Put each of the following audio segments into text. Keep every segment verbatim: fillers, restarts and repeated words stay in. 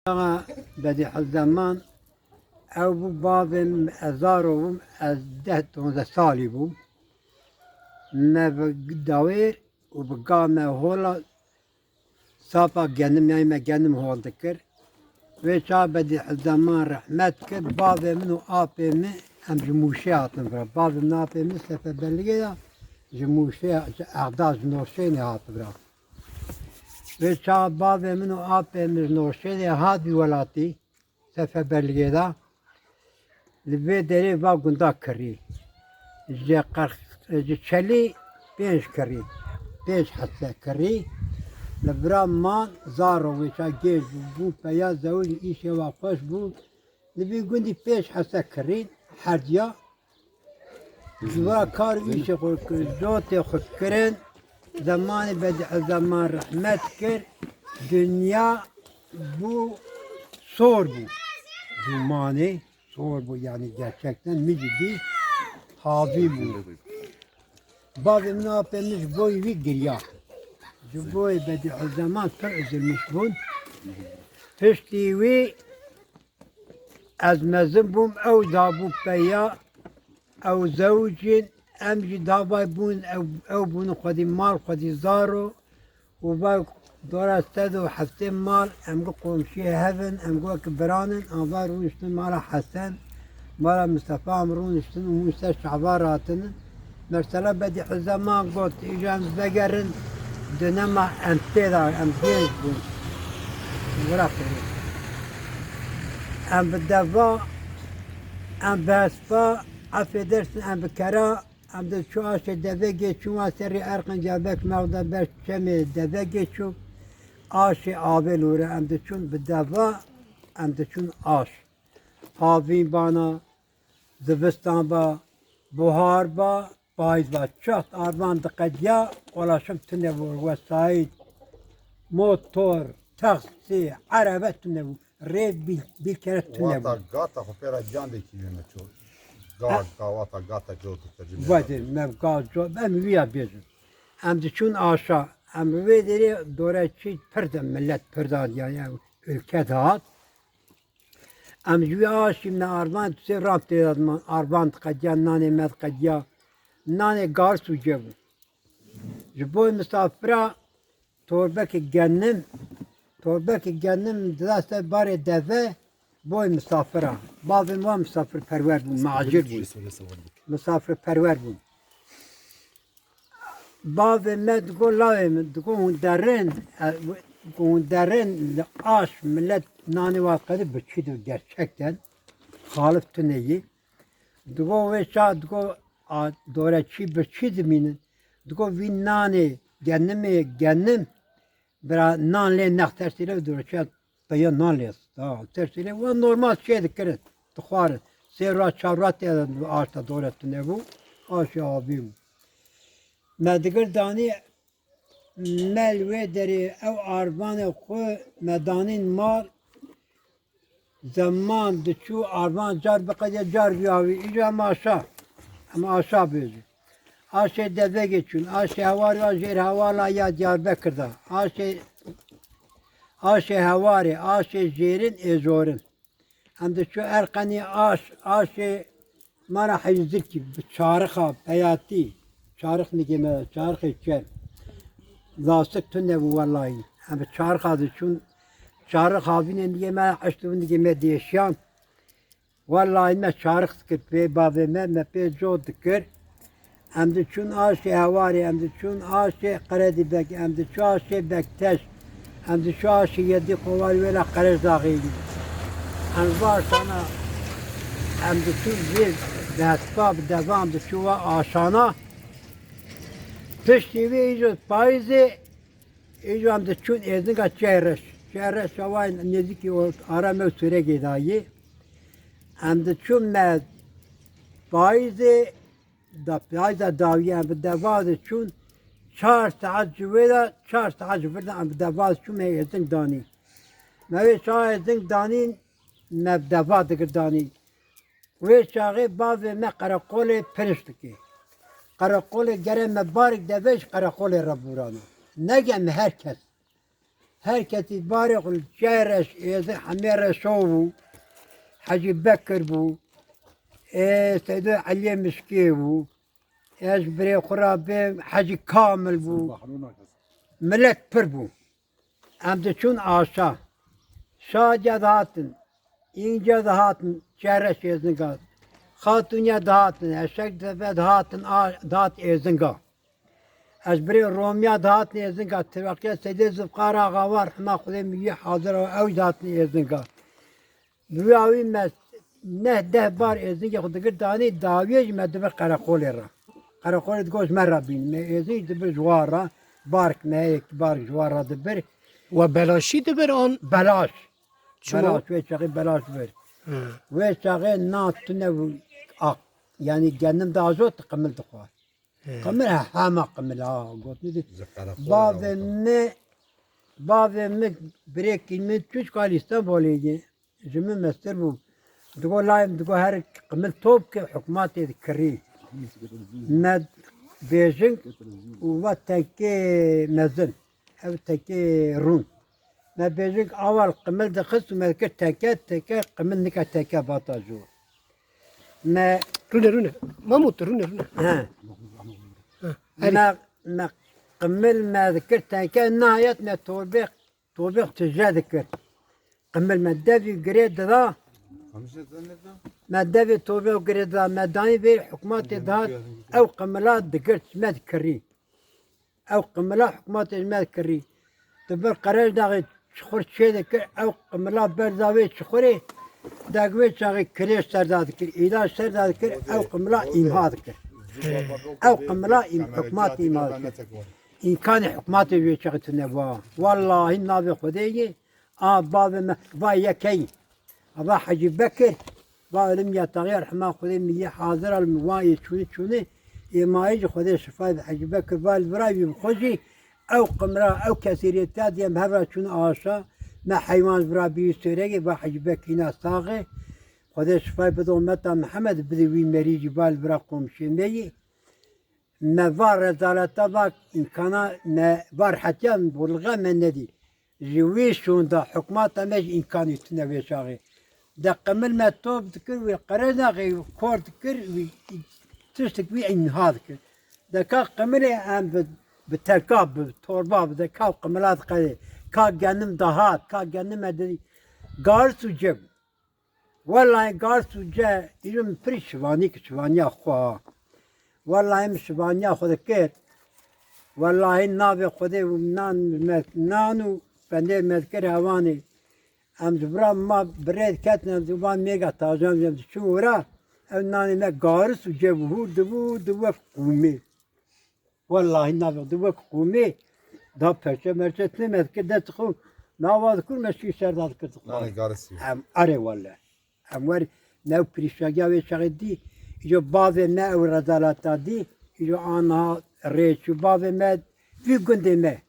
Axa Bedîhezzeman, ew bû bavê min, ez zaro bûm, ez deh dozdeh salî bûm. Me bi dawêr û bi ga me hola sapa genim, yanî me genim hol dikir. Wê çax Bedîhezzeman rehmet kir, bavê min û apê min em ji Mûşê hatin vira. Bavê min, apê min Seferberligê de ji Mûşê, ji Exda, ji Norşênê hat vira. Wê çax bavê min û apê min ji Norşênê hat vî welatî, Seferberligê de. Li vê derê va gunda kirî. Ji qerx-, ji Çelî pênc kirî, pênc hese kirî. Li vira man, zaro wê çax gêj bû, bû peya zewicî, îşê wa xweş bû. Li vî gundî pênc hese kirîn, herdiya. Ji vira kar û îşê xwe kir, cotê xwe kirin, zemanê Bedîhezzeman rehmet kir, dinya bû, sor bû. Zûmanê sor bû, yanî gerçekten min jî dî, havî bû. Bavê min, apê min ji bo wî giriya. Ji bo Bedîhezzeman pir ezilmiş bûn. Piştî wî ez mezin bûm, ew dabû peya, ew zewicîn, em jî davay bûn, ew, ew bûn xwedî mal, xwedî zaro û va dora sed û heftê mal, em gi komşiyê hev in, em gi wek biran in, ava rûniştin mala Hesen, mala Mistefa em rûniştin û hûn ser çava ratinin. Mesela Bedîhezzeman got, îja em vegerin, di nema em tê de, em gênc bûn. Wira xêrê. Em bi deva, em bi hespa, efê dersin, em bi kera, em diçû aşê devegê çûn, wa serê Erqen Diyarbekir me da ber çemê devegê çû, aşê avê lûre, em diçûn bi deva, em diçûn aş. Havîn bana, zivistan ba, buhar ba, payîz ba. Çaxt arvan diqediya, qolaşim tune bû, wesayît, motor, taksî, erebe tune bû. Rê bîl, bîl kere tune bû. Wata gata xwe pê re can de kî me ço. Ga, ga, wata gata cot dikir. Vadê, me ga cot, em wî ya bêjin. Em diçûn aşa, em wê derê dore çî pir de, millet pir de, yani, yani, ülke de hat. Em ji wî aşî me arvan, tu sê ram tê de diman, arvan diqediya, nanê me diqediya. Nanê garis û cem bû. Ji bo misafira torbekê genim, torbekê genim dida ser barê deve, boy misafira. Bavê me misafirperwer bû, macir bû. Misafirperwer bû. Bavê me digo, lawê min, digo hûn derin, e, digo hûn derin li aş, millet nanê wa qedî bi çi diyor gerçekten. Xalif tune yî. Digo wê ça, digo, a, dore çî bi çi dimînin. Digo vî nanê genimê genim, bira nan lê nex tersî lê dore çi peya nan lê. Ha, tersî lê wa normal çê dikirin, dixwarin. Sê ra çar ra tê aşta dore tune bû. Aşê avî bû. Me digir danî, me li wê derê ew arvanê xwe me danîn mal. Zeman diçû, arvan car biqediya, car biyawî. Îca em aşa, em aşa bêjin. Aşê devegê çûn, aşê hewarê, jêr hewala ya Diyarbekir de. Aşê, aşê hewarê, aşê jêrin ê zorin. Em diçû Erqenî aş, aşê me re heyzirkî bi çarixa peyatî, çarix nigê me, çarixê çer. Lastik tune bû wellahî. Em bi çarixa diçûn, çarix havînê nigê me re eşt û nigê me dêşiyan. Wellahî me çarix dikir pê bavê me, me pê cot dikir. Em diçûn aşê hewarê, em diçûn aşê Qeredîbek, em diçû aşê Bekteş, em diçû aşê Yedî Qovarî wêla Qerejdaxê. Em vaşana, em diçûn vê bi hespa bi deva em diçû wa aşana. Piştî vê îco payîzê, îco em diçûn êzinga Çiyayê Reş. Çiyayê Reş wa nêzîkî o ara me û Sûregê dayê. Em diçûn me payîzê, da payîza dawî em bi deva diçûn, çar saet ji wê de, çar saet ji vir de em bi deva diçûn me êzing danî. Me wê çawa êzing danîn, me bi deva digir danî. Wê çaxê bavê me qereqolê piriş dike. Qereqolê gere me barek deve ji qereqolê re bûrana. Nege me her kes. Her kesî barê xwe li çiyayê Reş êzin hemê Reşo bû. Hecî Bekir bû. Ê, Seydo Eliyê Mişkê bû. Ez ji birê xwe re bêm, Hecî Kamil bû. Milet pir bû. Em diçûn aşa. Şadiya dihatin. Înca dihatin. Çiyayê Reş êzinga. Xatûniya dihatin. Eşek Defe dihatin. A, dihat êzinga. Ez birê Romiya dihatin êzinga. Tiveqiya Seydê Zifqar Axa war hema Xwedê min yê hazir o, ew dihatin êzinga. Bi wî awî me neh deh bar êzingê xwe digir danî, dawiyê jî me dibir qereqolê re. Qereqolê digot ji me re bîn. Me êzing dibir ji wan re, bark me heye, bark ji wan re dibir. We belaşî dibir an? Belaş. Çima? Belaş, wê çaxê belaş dibir. Hı. Wê çaxê na tune bû, a, yanî genim dazot, qimil dixwar. He. Qimil he, hema qimil ha, gotinê dî. Bavê me, bavê me, birêkî me, çûçka li Stenbolê ye. Ji min mestir bû. Digo layim, digo her qimil top ke hikûmetê dikirî. Me bêjing û va tenkê mezin. Ev tenkê rûn. Me bêjing aval qimil dixist û me dikir teke, teke, qimil nika teke bata jû. Me Rûne, rûne. Mamût, rûne, rûne. He. Ha, erê. Me, me qimil me dikir teke, nihayet me torbê, torbê tije dikir. Qimil me devî girê dida. Me devî torbê girê dida. Me dayî vê hikûmetê dihat, ew qimila digir me dikirî. Ew qimila hikûmetê ji me kirî. Di vir Qerejdaxê çixur çê dikir, ew qimila berza wê çixurê, deg wê çaxê kirêj ser da dikir, îlaç ser da dikir, ew qimila îmha dikir. Ew qimila êm-, hikûmetê îmha dikir. Îmkanê hikûmetê wê çaxê tune bû. Wellahî navê Xwedê yê, a bavê me, va yekeyî. Ava Hecî Bekir, va Ilim Yataxî, rehma Xwedê min yê hazir al, min va yê çûnî çûnî, ê mayî jî Xwedê şifayê bi Hecî Bekir, va li vira wî bi xwe jî, ew qimra, ew kesîrêtiya diye em hev ra çûn aşa, me heywan ji vira bî sêregê, va Hecî Bekir îna saxê, Xwedê şifayê bide ummeta Mihemed, bide wî merî jî, va li vira komşiyê me yî. Me va rezaleta, va îmkana, me va rehetiya, bolga me nedî. Ji wî şûnda hikûmeta me jî îmkanî tune wê çaxê. De qimil me top dikir, wî qerez naxê, wî kor dikir, wî tiştik wî înha dikir. De ka qimilê em bi, bi telka, bi torba, bi de ka qimila diqedê, ka genim dahat, ka genim me didî, garis û cem. Wellahî garis û ce, îro min pirî şivanî ki şivaniya xwe ha. Wellahî min şivaniya xwe dikir. Wellahî navê Xwedê û nan me, nan û pendê me dikir hewanê. Em ji vira ma bi rê diketin, em ji van mêrga tajan em diçûn wira, ew nanê me garis û ce bû, hûr dibû, hûr dibû wek qûmê. Wellahî navê di wek qûmê da perçe merçe tine me dikir dest xwe. Nava dikur me şî ser da dikir dixwar. Nanê garisî. Em erê welle. Em wer new pirîşagiya wê çaxê dî. Îco bavê me ew rezalata dî. Îco anha rê çû. Bavê me vî gundê me.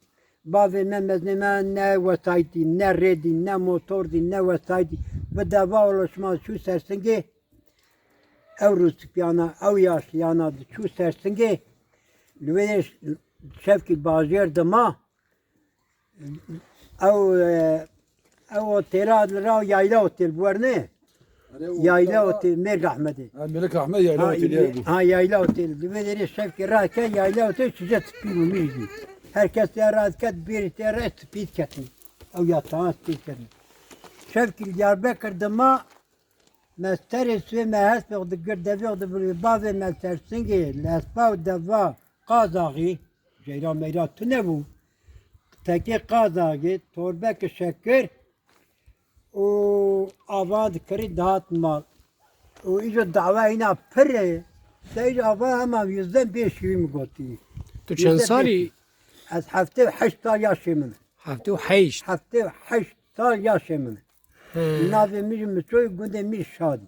Bavê me meznê me ne wesayît dî, ne rê dî, ne motor dî, ne wesayît dî. Bi deva ulaşma çû Sersingê. Ew rûspiyana, ew yaşliyana diçû Sersingê, li wê şevkî bajêr dima, ew, e, ew otêla li ra Yayla Otêl bi wer ne? Erê, o Yayla otela Otêl, Mêrg Ahmedê. Ha, Mêrg Ahmed Yayla Ha, Otêl, ye, bu. Ha, Yayla Otêl. Li wê derê şevkê rake Yayla Otêl çice tipî bû, mîr bû. Her kes ya radiket bêrî te re tipî diketin. Ew ya tahan tipî diketin. Şevkî li Diyarbekir dima, Me serê sibê me hespê xwe digir, devê xwe dibir, bavê me Sersingê, li hespa û deva Qazaxî, ceyran meyran tune bû. Tekê Qazaxî, torbeke şekir û ava dikirî dihat mal. Û îco dawa hîna pir e. Te îco ava hema yüzden beş gibi mi gotî? Tu çend salî? Ez heftê û heşt sal yaşê min. Heftê û heşt? Heftê û heşt sal yaşê min. He. Navê min jî Miçoyê, gundê min Şadî.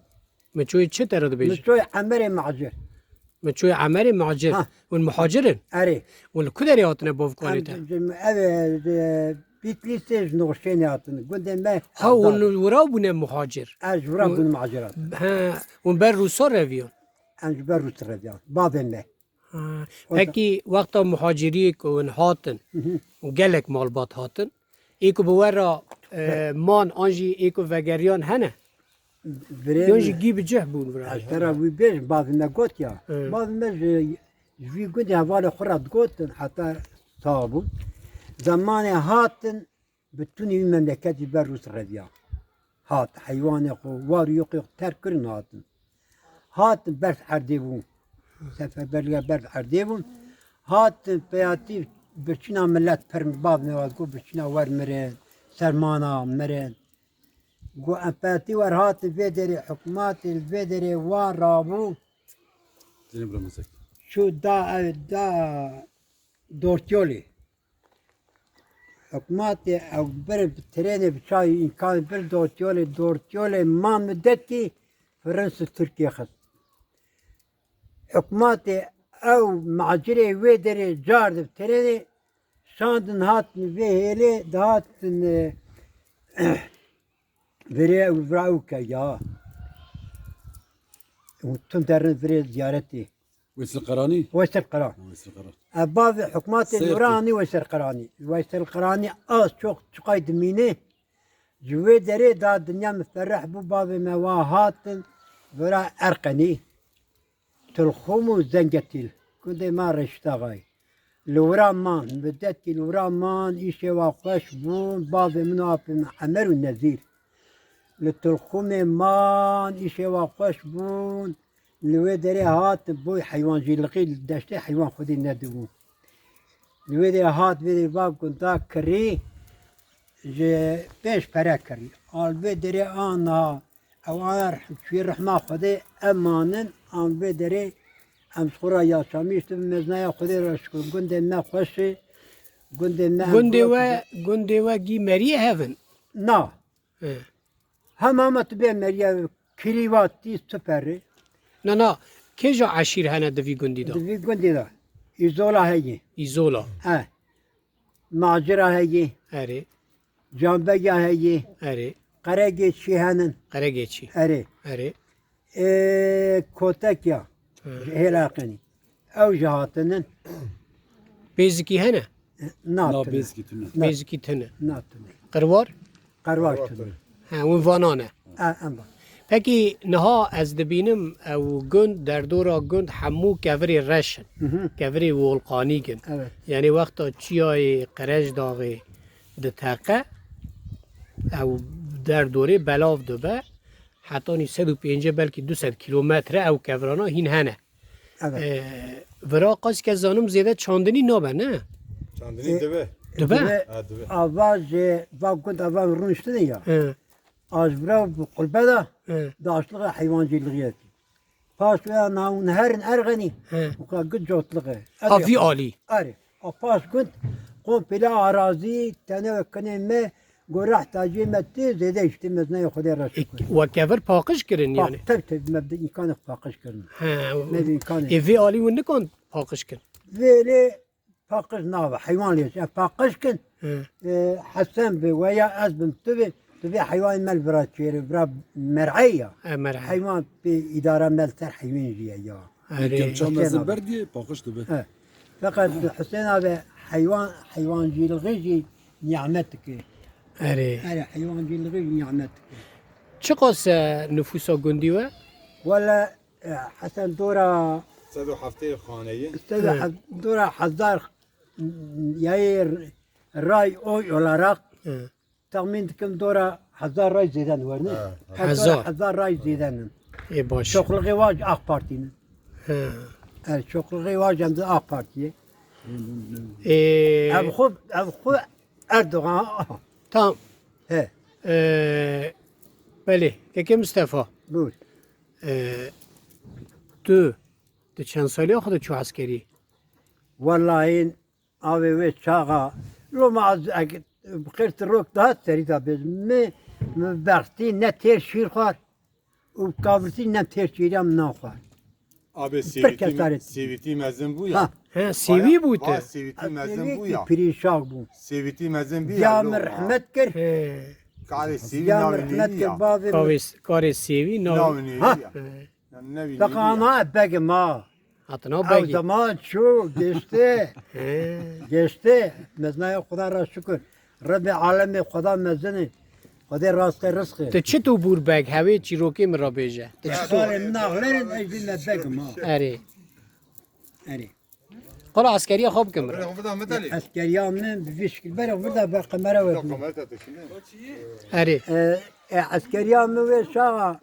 Miçoyê çi te re dibêjin? Miçoyê Emerê Macir. Miçoyê Emerê Macir. Ha. Hûn muhacir in? Erê. Hûn li ku derê hatine bavkanê te? Em, ev, e, Bitlîsê ji Noxşênê hatin. Gundê me Ha, hûn Hevdar. Wira bûne muhacir? Ez ji wira Hûn bûn muhacir hatin. He, hûn ber Rûsa reviyan? Em ji ber Rûs reviyan. Bavê me. Ha. O da- Pekî wexta muhaciriyê ku hûn hatin, Hı hı. û gelek malbat hatin, Ê ku bi we re, e, man an jî ê ku vegeriyan hene? Birê Yan min, jî gî bi cih bûn vira. Ez te re wî bêjim, bavê me got ya. Hı. Bavê me ji, ji vî gundê hevalê xwe re digotin, heta sağ bûn. Zemanê hatin, bi tunî wî memleket jî ber Rûs reviya. Hat, heywanê xwe, war û yoxê xwe terk kirin hatin. Hatin berf erdê bûn. Seferberliga berf erdê bûn. Hatin peyatî birçîna millet pir, bav me hat got, birçîna wer mirin, sermana mirin. Got, em peyatî wer hatin vê derê, hikûmetê li vê derê wan rabû. Zeynep Ramazek. Çû da, da Dortyolê. Hikûmetê ew birin bi trênê, bi çayê, îmkanê bir Dortyolê, Dortyolê man midetkî Fransa Tirkiye xist. Hikûmetê ew macirê wê derê cardin bi trênê, şandin hatin vê hêlê, dihatin, e, virê ew vira ew ke ya. Hûn tim derin virê ziyaretê. Wêsil Qeranî? Wêsil Qeran. Wêsil Qeran. E, bavê hikûmetê Sêrtî. Nûranî Wêsil Qeranî. Wêsil Qeranî az çok çiqay dimîne. Ji wê derê da dinya miferreh bû, bavê me wa hatin, vira Erqenî, Tilxûm û Zengetîl. Gundê me Reşîd Axayî. Li wira man, midetkî li wira man, îşê wa xweş bûn, bavê min û apê min Emer û Nezîr. Li Tilxûmê man, îşê wa xweş bûn. Li wê derê hat, boy heywancîlixî, li deştê heywan xwedî nedibû. Li wê derê hat, vê derê va gunda kirî, ji pênc pere kirî. Al vê derê ana, ew ana rih-, çûyê rihma Xwedê, em manin, an vê derê em ji xwe re yaşamîş dibin, meznaya Xwedê re şikir. Gundê me xweş e, gundê me Gundê we, gundê we gî meriyê hev in? Na. He. Hema hema tu bê meriye kirî va tî siperê. Na, na. Kê ji eşîr hene di vî gundî de? Di vî gundî de. Îzola heye. Îzola. He. Macira heye. Erê. Canbeya heye. Erê. Qeregêçî henin. Qeregêçî. Erê. Erê. Ê, Kotekya. Hı. Ji Hêlaqenî. Ew jî hatinin. Bêzikî hene? Na, Na, tune. Bêzikî tune. Na, Bêzikî tune. Na, tune. Qirwar? Qirwar tune. He, hûn vanan e. E, em van. Pekî niha ez dibînim ew gund, derdora gund hemû kevirê reş in. Hı hı. Kevirê wolqanîk in. Evet. Yanî wexta çiyayê Qerejdaxê diteqe, ew derdorê belav dibe, hetanî sed û pêncî belkî du sed kîlometre ew kevirana hîn hene. Evet. Ee, vira qas ke zanim zêde çandinî nabe, ne? Çandinî E, dibe. Dibe? Dibe. Ha, dibe. Ava ji va gund ava rûniştine ya. He. A ji vira bi qulbe de He. daşlixe heywancîlixiyê. Paş ve navun herin erxenî. He. Uka gud cotlixe. Ha, vî alî. Are. A paş gund komple arazî, tene ve kinê me, Gorah tacê me tê zêde îşte meznaya Xwedê re E, şikir. We kevir paqij kirin Pa-, yani? Tabii, tabii, me bi îmkanê paqij kirin. He, Me bi îmkanê. Ê vê alî hûn nikan paqij kin? Vê lê paqij nabe, heywan lê. Em paqij kin. He. E, Hesen bi, we ya ez bim, tu bi, tu bi heywan me li vira çêre, vira mer'ey ya. E, mer'ey. Heywan bi îdara me li ser heywan jî ye ya. Erê. Kepça Hesen mezin abi. Ber diye paqij dibe. He. Feqet Husên abi heywan, heywancîlixê jî nîmet dike. Erê. Erê, heywancîlixê jî nîmet dike. Çiqas e nifûsa gundî we? Wele, e, Hesen dora Sed û heftê xaneyî. Sed û heft, dora hezar, yayê ray oy olarak He. Texmîn dikim dora hezar ray zêde ne werne. Ha, ha. Hezar. Hezar ray zêde ne. Ê baş. Çoklixê wa ji AK Partî ne. He. Er çoklixê wa ji em de AK Partî ye. Ê Ev xwe, ev xwe Erdogan. Tamam. He. Ee, belê. Keke Mustafa. Buyur. Ee, tu di çend saliya xwe de çû eskerî? Wallahî Avê wê çaxa, loma ez, eg, bi xêr tu rok dihat serî de bêjim. Mi, mi bextî ne têr şîr xwar û bi kafirtî ne têr şîriya min nan xwar. Abê Pir sêvîtî me-, kesaret. Sêvîtî mezin bû ya. Ha. He, sêvî bû Ha, te. Sêvîtî mezin bû ya. Pirîşak bû. Sêvîtî mezin bû ya. Ya min loma. Rehmet kir. He. Karê sêvî Ya min navê rehmet nêrî kir ya. bavê min. Kavê, karê sêvî navê. Navê nêrî Ha. ya. He. Yan ne wî Beka nêrî ya. Ama begim ha. Hatina Ew begî. Zaman çû, geçti. He. Geçti. Meznaya Xuda ra şükür. Rebê alemê Xweda mezin e. Xwedê rastê rizqê. Tu çi tu bûr beg hewê çîrokê min re bêje? Tu çi tu? Xalê min axlerin ez bî me begim ha. Erê. Erê. Qala eskeriya xwe bikim re. Eskeriya min bi vî şikil bere burada be kamera we. Erê. E, e, eskeriya min wê şaxa.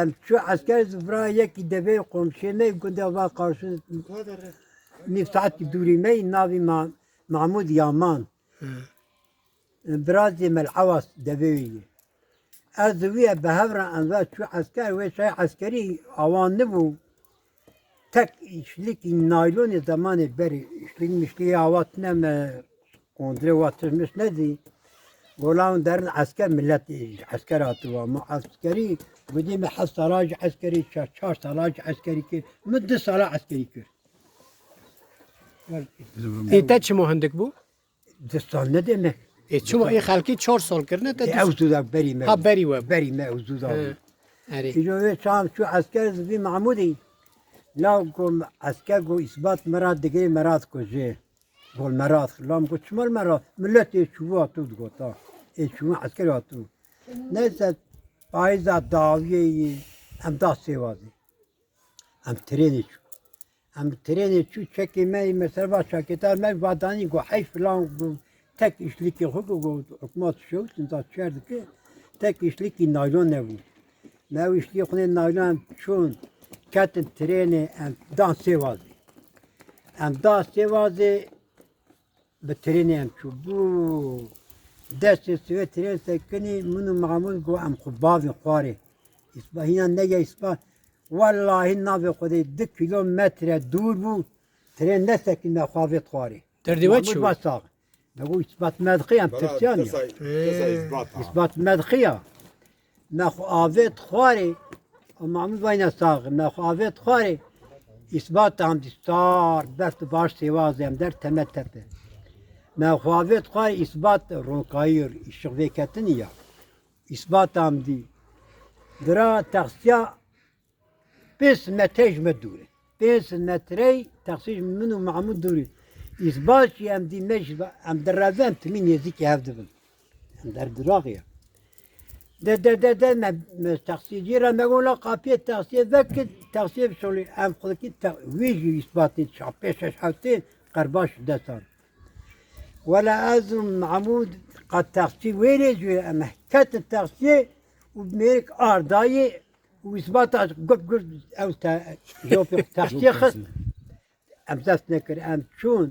Em çû esker ji vira yekî devê komşiyê me gundê va qarşî nîv saetî dûrî me yî navî Ma-, Mahmûd Yaman. Hı. Birazê me li Ewas devê wî yî. Ez û wî bi hev re em va çû esker wê şayê eskerî awan nibû. Tek îşlikî naylonê zemanê berê îşlik mişlikê awa tune me Ondrê wa tişmiş nedî. Golan derin esker millet esker hatiwa. Ma eskerî gudî me heft sala ji eskerî, çar, çar sala ji eskerî kir. Min du sala eskerî kir. Ê te çimo hindik bû? Du sal ne demek? Ê çima ê xelkî çar sal kirine te Ê du ew zûda berî me. Ha, berî we. Berî me ew zûda. He. Erê. Îro wê çam çû esker zivî Mahmûdî. Law go esker go îsbat me ra digirê me ra dikujê. Gol me ra dixi. Lam go çima me ra? Millet ê çû hatû digota. Ê çû esker hatû. Neyse payîza dawiyê yî em da Sêwazê. Em trênê çû. Em trênê çû çekê me yî mesela va şakêtar me va danî go hey filan go tek îşlikê xwe go, go hikmat şewtin da çer dike tek îşlikî naylon nebû. Me ew îşlikê xwe nê naylon em çûn ketin trênê em dan Sêwazê. Em da Sêwazê bi trênê em çû. Bû destê sivê trên sekinî min û Mahmûd got, "Em xwe bavên xwarê." Îspa-, hîna nege îspat. Wellahî navê Xwedê du kîlometre dûr bû. Trên nesekî me xwe avêt xwarê. Derdê we çi bû? Mahmûd va sax. Me got, "Îspat me dixiya, em tirsiyan ya." Îspat me dixiya. Me xwe avêt xwarê, Mahmûd vayne sax, me xwe avêt xwarê, îsbat am dî sar, berf baş Sêwazê em der teme tepe. Me xwe avêt xwarê, îsbat ronkayî, îşiq vêketinî ya. Îsbat am dî. Dira taksiya pênc metre ji me dûr e. Pênc metrey taksiya ji min û Mahmûd dûr e. Îsbat jî em dî me jî em direvin, em timî nêzîkî hev dibin. Em der diraxê ye. De, de, de, de, me, me taksiyê cî re me got, "La qapiyê taksiyê vekir, taksiyê bişolî." Em xwedikî te-, wî jî îsbatê çapê şeş hewtê qerbaş desan. Wela ez û Mahmûd qat taksî wêrê jî em ketin taksiyê û mêrik ardayê û îsbata gup gup ew te, jopê taksiyê xist. Em dest nekir, em çûn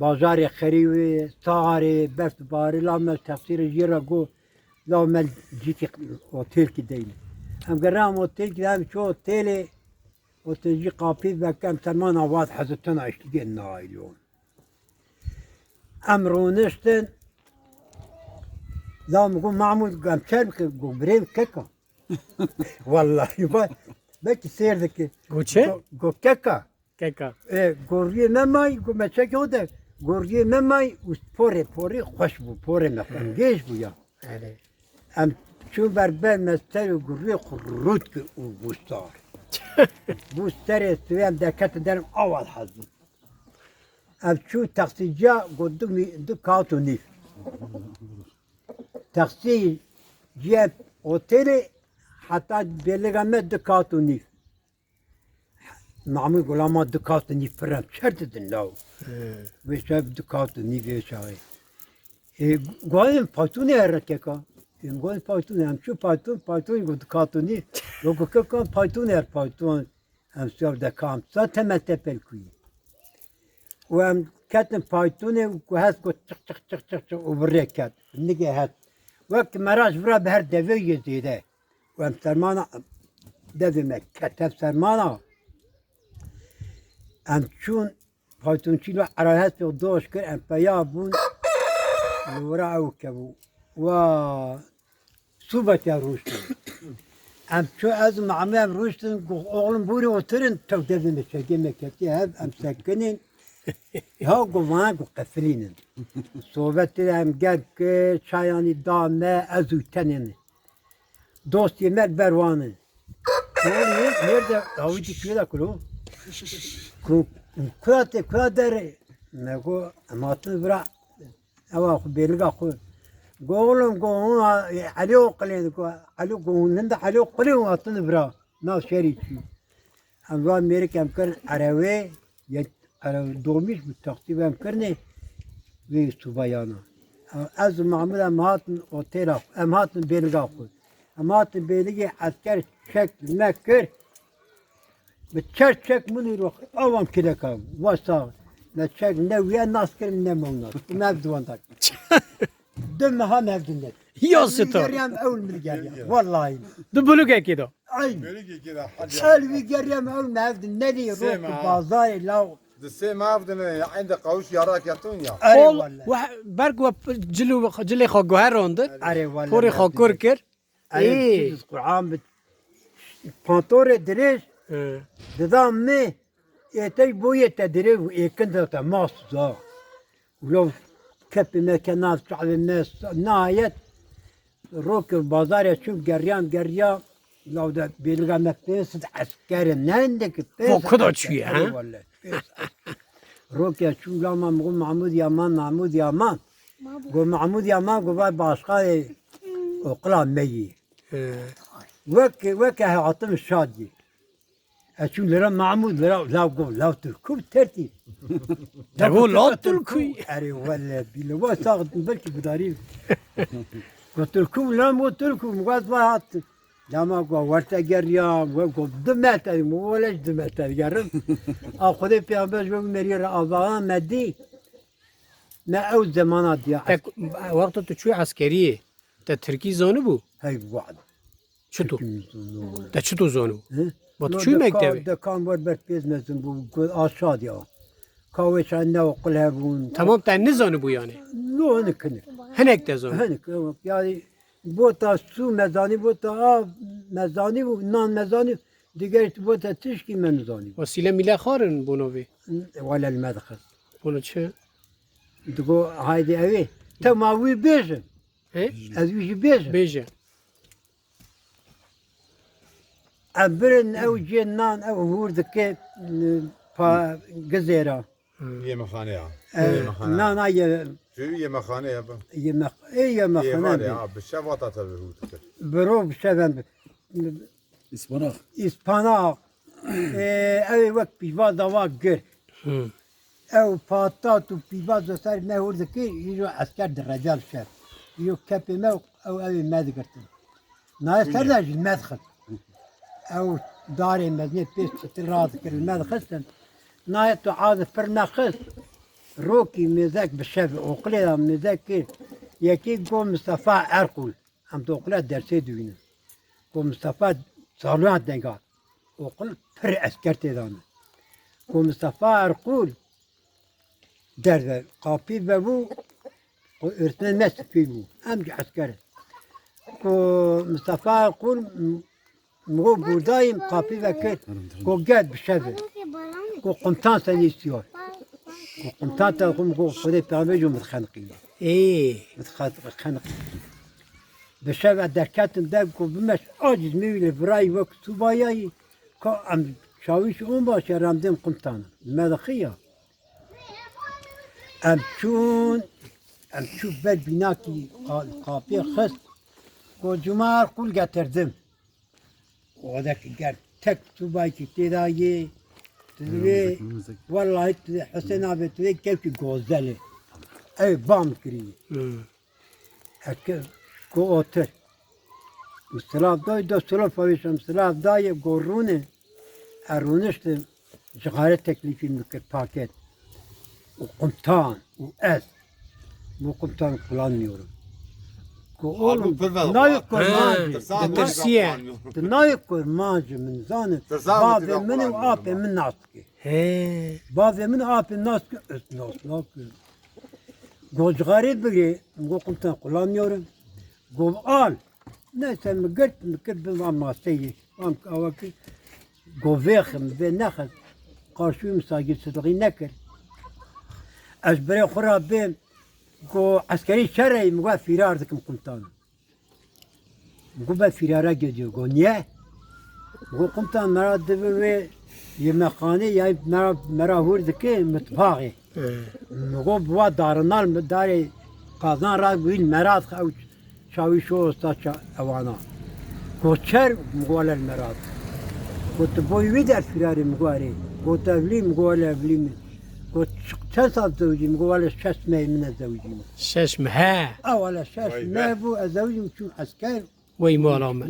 bajarê xerîwê, saxarê, berf barê, la me teqsîrê jê re got, la me cîkî otêlkî deyne. Em geran otêlkî de, em çû otêlê, otêlcî qapî veke, em termana vat hezitena îştîgê naylon. Em rûniştin, la min got, Mahmûd, em çer bikin, got, birê keka. Wallahî, va, belkî sêr dike. Got çi? Got, got keka. Keka. E, goriyê me may, got me çekê xwe de, goriyê me may û porê, porê xweş bû, porê me xwengêj bû ya. Erê. Em çûn ber ber me ser û goriyê xwe rût kir û bû sar. Bû serê sivê em derketin derim awa dihezin. Em çû taksîciya got du mî-, du kat û nîv. Taksîciya otêlê heta bêliga me du kat û nîv. Namî gulama du kat û nîv pir em çer didin law. He. Wê çav du kat û nîv wê çaxê. E, guayên paytûnê her rekeka. Em guayên paytûnê, em çû paytûn, paytûn got du kat û nîv. Lo got kekan paytûnê her paytûn. Em siyav dekam. Sa temel tepel kuyî. Û em ketin paytûnê û ku hest got çiq çiq çiq çiq çiq û bi rê ket. Nigê hest. Wek meraş vira bi her devê yê zêde. Û em sermana devê me ket hev sermana. Em çûn paytûnçî lo era hestê doş kir, em peya bûn li wira ew kebû. Wa sûbetiya rûştin. Em çû ez û Mehemê em rûştin, got, "Oxlum bûrê otirin, tew devê me çekê me ketiye hev, em sekinên." Ya got, "Vana got qefilînin." Sohbetê em gel kir, çayanî da me, ez û tenê ne. Dostê me li ber wan e. Ko nê-, nêrde dawî dî kuyê de kuro. Ku, kura te, kura dere. Me go, em hatin vira, Ewa xwe bêliga xwe. Go oğlum, go hûn ha-, Elî Oqilê, go Elî, go hûn hinda Elî Oqilê hûn hatin vira. Nav şerî çû. Em va mêrik em kirin erewê, yek erew dolmîş bi taksî em kirine vê subayana. Ez û Mahmud em hatin otêla xwe, em hatin bêliga xwe. Em hatin bêligê esker çek li me kir. Bi çer çek min û awan kileka wasa. Ne çek ne wîye nas kirin ne mewna. Me ev diwan da. Du meha me ev dinne. Ya sitar. Geriyam ew min geriya. Wallahî. Du bulukekê de. Ay. Bölükekê de hadi. El wî geriyam ew me ev dinne lî rok bazarê law. Di sê mev dine ya, ende qawuş yarak yatun ya. Erê Ol, welle. Weh, berk we cilû, cilê xwe guherandin. Erê welle. Porê xwe kur kir. Erê Ê. Çiz Qur'an bi pantorê dirêj. He. Dida mi êtey boyê te dirê û êkin de te mas da. Û law kepê me ke nav çavê me s-, nihayet rokê bazarê çû geriyam geriya. Law de bêliga me pênc sed esker e, ne hindek pênc sed. Xwe kuda çûye, he? Erê welle, pênc sed esker. Rokê çû lama min got Mahmud Yaman, Mahmud Yaman. Got Mahmud Yaman, got vay başkanê oqila me yî. He. Wek, weke hatim şadî. Ez çûm lira Mahmud, lira law got, law Tirkû tertî. Te got, law Tirkû. Erê welle bîle, wa sax belkî bidarî. Got Tirkû, lira got Tirkû, min got va hat. Dama got werte geriya, we got du metre, min wele ji du metre gerim. A Xwedê pêxember ji we merî re avaha me dî. Me ew zemana diya. Te, wexta tu çûyî eskeriyê, te tirkî zanibû? Hey wad. Çito? Tirkî zanibû. Te çito zanibû? He? Ba tu çûyî mektebê? De kan wer ber pêz mezin bû, got aşa diya. Ka wê çay ne oqil hebûn. Tamam, te nizanibû yani? No, hinek, hinek. Hinek te zanibû? Hinek, yani bota su mezanî, bota av mezanî û nan mezanî, diger bota tişkî me nizanî. Wesîle mîle xarin bono vê? Wele li me dixist. Bono çi? Digo, "Haydi ewê, te ma wî bêjin." He? Ez wî jî bêjim. Bêje. Em birin ew cê nan, ew hûr dike, pa gizêra. Yemexaneya. E, Yemexane. Nana ye. Tu yemexane ya ba. Yemex-, e, yemexane. Êvar ya, bi şevata te bi hûr dike. Biro bi şeven bi. Îspanak. Îspanak. Ê, ew ê wek pîvaza wa gir. Hı. Ew patat û pîvaza ser me hûr dikir, îro esker direce li şer. Îro kepê me û ew, ew ê me digirtin. Nayê ser de jî me dixist. Ew darê mezinê pêş çitir radikir, li me dixistin. Nayê tu azi pir nexist. Rokî mêzek bi şev, oqilê de mêzek kir. Yekî got Mistefa Erqûl. Em di oqila dersê dibînin. Ku Mistefa Salihan denga. Oqil pir esker tê de ne. Ku Mistefa Erqûl derve qapî vebû, ku öğretmen me spî bû. Em jî esker in. Ku Mistefa Erqûl m-, mi got buradayım, qapî vekir. Ku gel bi şev e. Ku komutan seni istiyor. Ku komutan te xwe mi got Xwedê peyxember jî min dixeniqîne. Ê. Min dixeniqîne. Bi şev ez derketim der, got bimeş aciz mî wî li virayî wek subayayî, ka em çawîş onbaşî remdên qumtanin. Me dixiya. Em çûn, em çû ber bînakî qa-, qapiyê xist, got cuma Erqûl getirdim. Odek ger tek subaykî tê de yê, tu divê, wellahî tu Husên abi tu divê kevkî gozel e. Ew bam kirî. Hı. Eke ku otir. Silav dayê, da silav pavêşam, silav dayê, go rûne. E rûniştim, cixare teklîfî min kir paket. Û komutan û ez. Bu komutanı kullanmıyorum. Ku oğlum, nayê kurmancê. Ditirsiye. Tu nayê kurmancê min zanin. Bavê min û apê min nas dike. He. Bavê min û apê nas dike, ez nas nakim. Go cixarê bigirê, go komutan kullanmıyorum. Go al. Neyse mi girt, mi kir bin van maseyê. Van awa kir. Go vêxim, vê nexist. Qarşî wî min saygısızlığı nekir. Ez birê xwe ra bêm. Go eskerî şereyî, mi got fîrar dikim komutan. Go be fîrara gediyor. Go niye? Go komutan mera dibi wê yemexanê ya mera, mera hûr dike mitbaxê. He. Mi got bi wa darinal mi darê Qazan ra wî merad ew çawîşo osta ça-, ewana. Got çer, mi go wele merad. Got tu boy wî der firarê, mi go erê. Got evlî, mi go wele evlî mi. Got çi-, çend sal zewicî, mi go wele şeş meh min ez zewicî mi. Şeş meh, he. Ew wele şeş Vay be. meh bû, ez zewicî mi çûm esker. Wey mala me.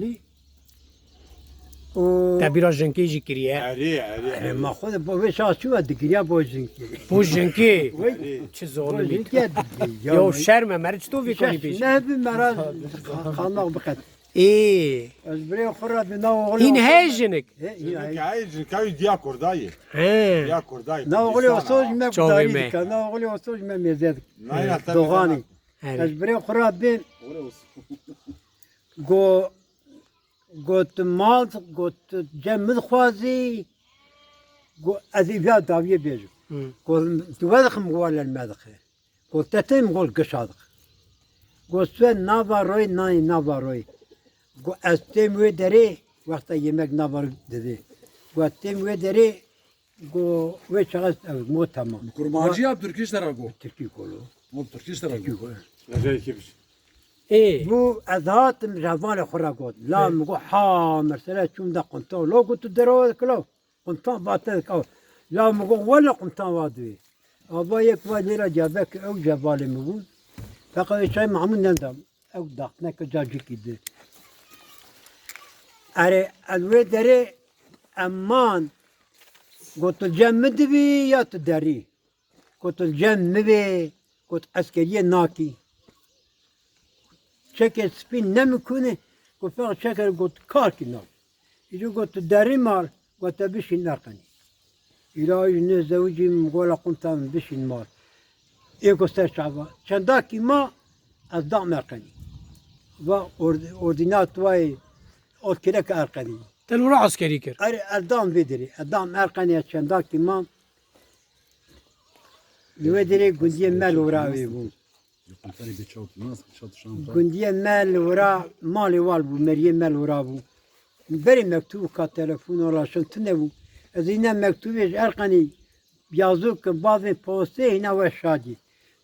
Û Te bîra jinkê jî kiriye. Erê, erê, Erê, erê. ma xwe de bo vê şaş çû ve digiriya bo jinkê. Bo jinkê. Wey. Erê. Çi Bo zalimî. jinkê digiriya. Ya wey. şerm e, meriç to vê konî Şeş bêjî. meh bi mera xa-, xanak biqet. Ê. Ez birê xwe re bi nav oxlê Hîn oxlê he me- jinik. He, hîn he. Jinik he, jinik he, diya kurdayê. He. Diya kurdayê. Na oxlê Kurdistan oso ha. ji me Çavê gudarî me. dike, na oxlê oso ji me mêze dike. Nayna te Doxanê. Erê. Ez birê xwe re bi go Got, mal, got, cem min dixwazî, got, ez ê vîya dawiyê bêjim. Hı. Got, tu vedixim, got, wele me dixe. Got, te tên, got, gişa dixe. Got, tu nava royê, nayê nava royê. Got, ez têm wê derê, wexta yemek nava royê didê. Got, têm wê derê, Go, wê çaxê ev mo temam. Kurmancî ya bi tirkî ji te re got? Tirkî kolo. Mo bi tirkî ji te re Tirkî got? kolo. Ê. Bû ez hatim ji hevalê xwe re got. La Ê. min got, ha, mesela çûm da quntan. Lo got, tu dero kilo. Quntan vate dikaw. La min got, wele quntan va divê. Ava yek va nêra cevek ew ji hevalê min bûn. Feqet wê çay Mahmûd nendam. Ew daxtineke cacikî di. Erê, ez wê derê em man. Got, tu cem min dibî ya tu derî? Got, tu cem min bê, got, eskeriyê nakî. Çekê spî ne min kûne, got, feq çeker, got, karkî nakî. Îro got, tu derî mal, got, te bişîn nerqenî. Îro ji nê zewicî min gola quntan bişîn mal. Ê got ser çava. Çendakî ma ez dam erqenî. Va ord-, ordînat vayê ot kirek erqenî. Te li wira eskerî kir? Erê, ez dam vê derê. Ez dam erqenî, ez çendakî ma. Li wê derê gundiyê me li wira wê bû. Gundiyê me li wira malê wal bû, meriyê me li wira bû. Berê mektûb ka telefon ola şin tune bû. Ez îne mektûbê ji Erqenî yazû ki bavê postê hîna we Şadî.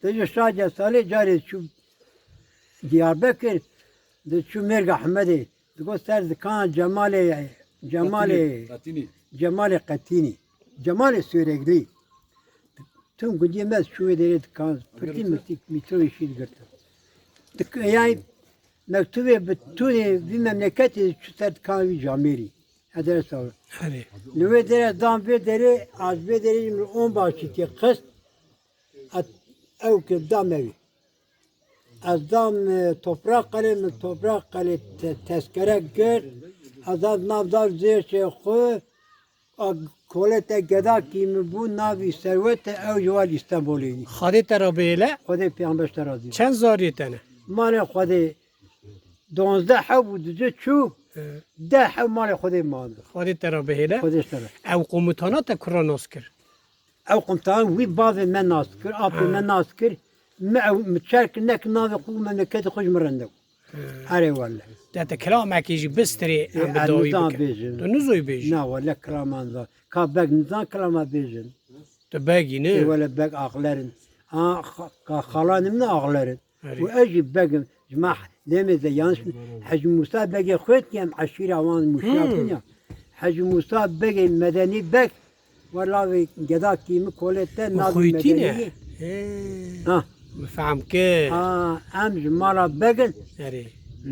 Te ji Şadî salê carê çû Diyarbekir, di çû Mêrga Hemedê. Digot ser dikana Cemalê, Cemalê, Qetînî, Qetînî. Cemalê Qetînî. Cemalê Sûreglî. Tim gundiyê me çû wê derê dikan, pirtî mirtî mîtroyê şî digirtin. Dik-, yani mektubê bi tûnê vî memleketê çû ser dikan vî camêrî. Edere sağ ol. Herê. Li wê derê dan vê derê, az vê derê min on başî tê qist. At-, ew ki da me wî. Ez dam, e, toprak qelê, min toprak qelê te-, tezkere girt. Ez da nav da zêşê xwe. A kolete gedakî min bû, navî Serwet e, ew ji wal Îstenbolê yî. Xwedê te re bihêle? Xwedê pêxember ji te razî be. Çend zariyê te ne? Malê Xwedê donzdeh hew bû, ducê çû, He. deh hew malê Xwedê mane. Xwedê te re bihêle. Xwedê ji te re. Ew komutana te kura nas kir? Ew qumtan wî bavê me nas kir, apê me nas kir. Me ew, mi çer kir, nek navê xwe û memleketê xwe ji min re nebû. Erê wele. De te kilamekî jî bistirê, em bi dawî bikin. Bêjin. Tu nizoyî bêjî? Na wele kilaman zan. Ka beg nizan kilama bêjin. Tu begî ne? Ê wele beg axlerin. A, xa-, ka xalanê min axlerin. Erê. Û ez jî begim, ji me demê de yanlış mi? Hecî Musa Begê xwet ki em eşîra wan muşiya Hmm. bûn ya. Hecî Musa Begê Medenî Beg, wela vê gedakî min kolê te navê Xwîtî ne? Medenî. He. Ha. Min fehm kir. Ha, em ji mala Beg in. Erê.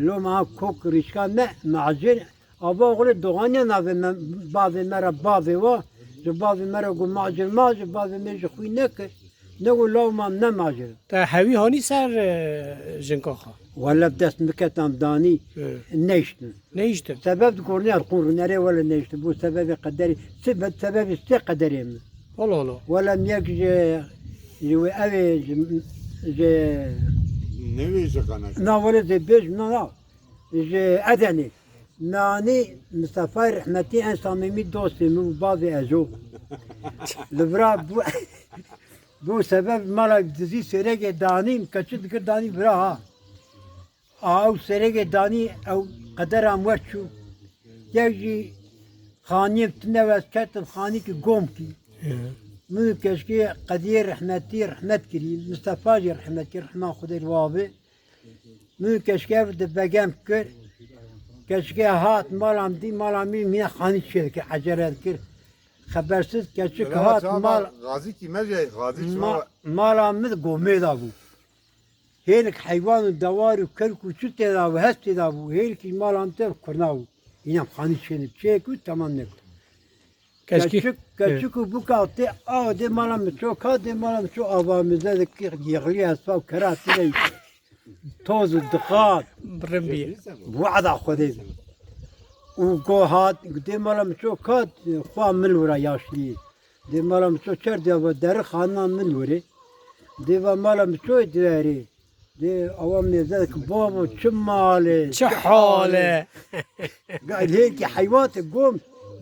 Loma kok rîşka me, macir, Ava oxlê doxaniya navê me, bavê me re bavê wa, ji bavê me re got macir ma, ji bavê me ji xwî nekir. Ne got law ma ne macir. Te hewî hanî ser, e, jinka xwe? Wele bi dest min ketam danî, Hı. neyştin. Neyştin? Sebeb di kornê erqûn rûnerê wele neyştin. Bu sebebê qederî, sebeb, sebebê sê qederê min. Holo holo. Wele min yek ji, ji wê evê, ji, ji Ne wê ji qenek? Na wele zê bêj, na, na. Ji Edenê. Me anî Mistefayê Rehmetî en samîmî dostê min bû, bavê Ezo. Li vira bû, bû sebeb mala dizî sêregê danî, keçi dikir danî vira ha. A ew sêregê danî, ew qedera min wer çû. Yek jî xaniyê tune wes ketim, xanîkî gomkî. Hı. Min û keçikê Qediyê rehmetî rehmet kirî, Mistefa jî rehmet kir, rehma Xwedê li wa be. Min û keçikê ev di begem kir. Keçikê hat mala min dî, mala min mîna xanî çê dikir, ecele dikir. Xebersiz keçik Lewat hat çawa mal, Gazî kî me jî, Gazî ma-, çawa? Mala min di gomê de bû. Hêlik heywan û dewar û kerk û çi tê de bû, hest tê de bû. Hêlikî mala min tev kurna bû. Înan xanî çê dikir, çê kir, temam nekir. Keçik, keçik, keçik û bûka tê, a, dê mala min ço ka, dê mala min ço ava min zedek yexlî hespa û kera tîne toz û dixan. Birin bî. Wada Xwedê. Û go hat, dê mala min ço ka, xwa min wira yaşlî. Dê mala min ço çer dê va deri xana min wire. Dê va mala min ço deri. Dê awa mêze ki babo çi mal e, çi hal e. Ga-, lê ki heywan te gom,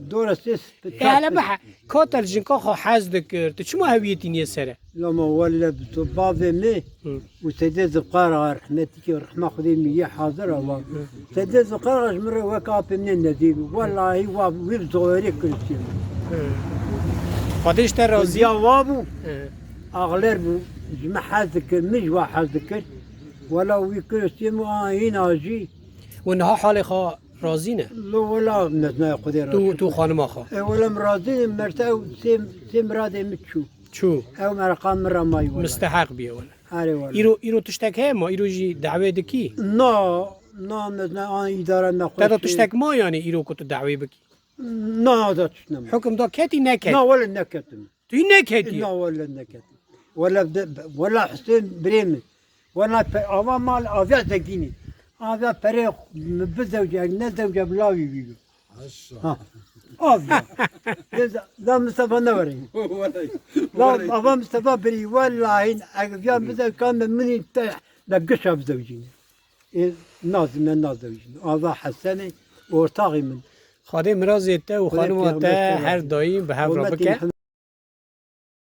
dora ses. E, hele bihe, ka te li jinka xwe hez dikir, tu çima hewiyê tîniye ser e? Lama welle bi to bavê me Hı. û Sedê Zilqara rehmetî ki rehma Xwedê min yê hazir awa. Sedê Zilqara ji min re wek apê min nezî bû. Wellahî wa wî bi zorê kiriştî. Xwedê ji te razî. Ya wa bû. Hı. Axler bû, ji min hez dikir, min ji wa hez dikir. Wela wî kir, sêm û a hîna jî. Û niha halê xwe razî ne? Lo wela mezna Xwedê razî. Tu, tu xanima xwe. E, wela min razî ne, merte ew sêm, sêm miradê min çû. Çû. Ew mereqa min re mayî wela. Misteheq bîye wela. Erê wela. Îro, îro tiştek heye ma, îro jî dawê dikî? Na, na mezna an îdara me xwe. Te da tiştek ma yani îro ku tu dawê bikî? Na, da tişt nema. Hukum da ketî neketî? Na, wele neketim. Tu yî neketî? Na, wele neketim. Wele de, wele Husên birê min. Wele pe-, ava mal avya zengînî. Avya perê mi bizewce, ne zewce bi lavî bîyo. Ha. Avya. Da, da Mustafa ne vereyim. Da ava Mustafa birî, wellahî, ev ya bizewkan de minî te, da gişa bizewcîne. Ê, nazime nazewjîn. Ava Hesenê, ortaxê min. Xwedê mirazê te û Xwedê xanima te pêxember her daîm bi hev re bike.